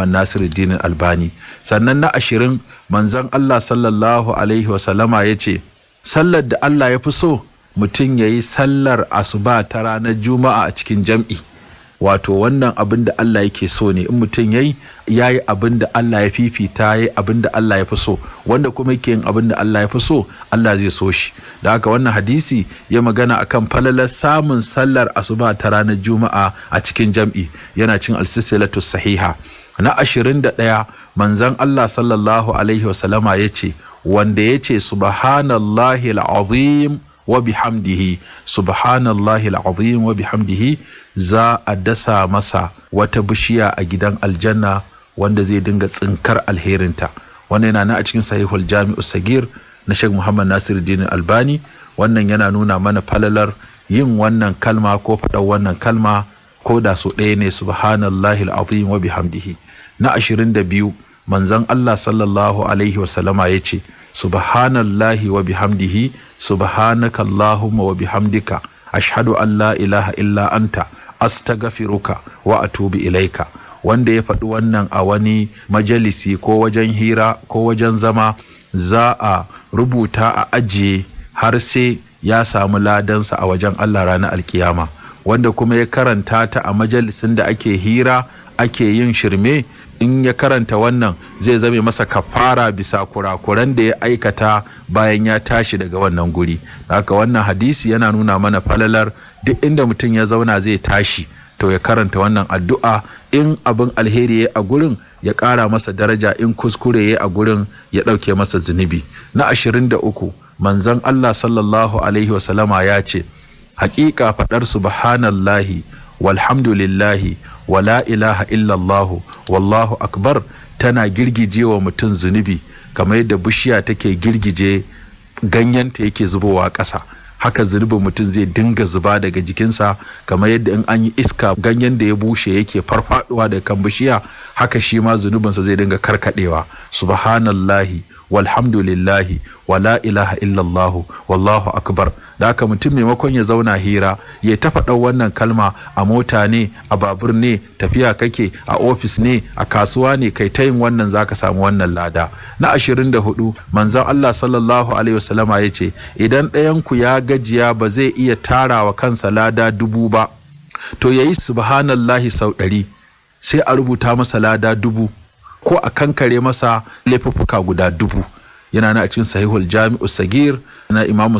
Nasiruddin Albani. Sannan na 20, manzon Allah sallallahu alaihi wasallama ya ce, sallar da Allah ya fi so, mutum ya yi sallar asuba ta ranar Juma'a a cikin jam'i. Wato wannan abin da Allah yake so ne, in mutum yayi, yayi abin da Allah ya fifita, yayi abin da Allah ya fi so. Wanda kuma yake yin abin da Allah ya fi so, Allah zai so shi. Da haka wannan hadisi ya magana akan falalar samun sallar asuba ta ranar Juma'a a cikin jam'i. Yana cin Alsisilatu Sahiha. Na 21, manzon Allah sallallahu alaihi wasallama ya ce, wanda ya ce "Subhanallahi al'azim wa bihamdihi, subhanallahi al'azim wa bihamdihi", za a dasa masa wata bishiya a gidan aljanna wanda zai dinga tsinkar alherinta. Wannan yana nan a cikin Sahihul Jami'u Sagir na Sheikh Muhammad Nasiruddin Albani. Wannan yana nuna mana falalar yin wannan kalma ko faɗar wannan kalma, ko da so ɗaya ne, "Subhanallahi al'azim wa bihamdihi". Na 22, manzon Allah sallallahu alaihi wasallama ya ce, "Subhanallahi wa bihamdihi, subhanaka Allahumma wa bihamdika, ashhadu an la ilaha illa anta, astaghfiruka wa atubu ilaika". Wanda ya faɗi wannan a wani majalisi ko wajen hira ko wajen zama, za a rubuta a ajiye har sai ya samu ladansa a wajen Allah ranar alkiyama. Wanda kuma ya karanta ta a majalisin da ake hira, ake yin shirme, in ya karanta wannan, zai zame masa kafara bisa kurakuran da ya aikata bayan ya tashi daga wannan guri. Haka wannan hadisi yana nuna mana falalar duk inda mutum ya zauna zai tashi, to ya karanta wannan addu'a. In abin alheri ya a gurin, ya ƙara masa daraja; in kuskure ya a gurin, ya ɗauke masa zunubi. Na 23, manzon Allah sallallahu alaihi wasallama ya ce, haƙiƙa faɗar "Subhanallahi walhamdulillahi wala ilaha illallahu wallahu akbar" tana girgije wa mutum zunubi kamar yadda bishiya take girgije ganyenta yake zubowa ƙasa. Haka zunubin mutum zai dinga zuba daga jikinsa, kamar yadda in an yi iska ganyen da ya bushe yake farfaduwa daga kan bishiya, haka shi ma zunubinsa zai dinga karkadewa. "Subhanallahi walhamdulillahi wala ilaha illallah wallahu akbar". Da haka mutum maimakon ya zauna hira, ya ta faɗa wannan kalma. A mota ne, a babur ne, tafiya kake, a ofis ne, a kasuwa ne, kai ta yin wannan, zaka samu wannan lada. Na 24, manzon Allah sallallahu alaihi wasallama ya ce, idan ɗayan ku ya gajiya, ba zai iya tarawa kansa lada 1000 ba, to yayi "Subhanallahi" sau 100, sai a rubuta masa lada 1000 ko a kankare masa laifuffuka guda 1000. Yana na a cikin Sahihul Jami'u Sagir na Imamu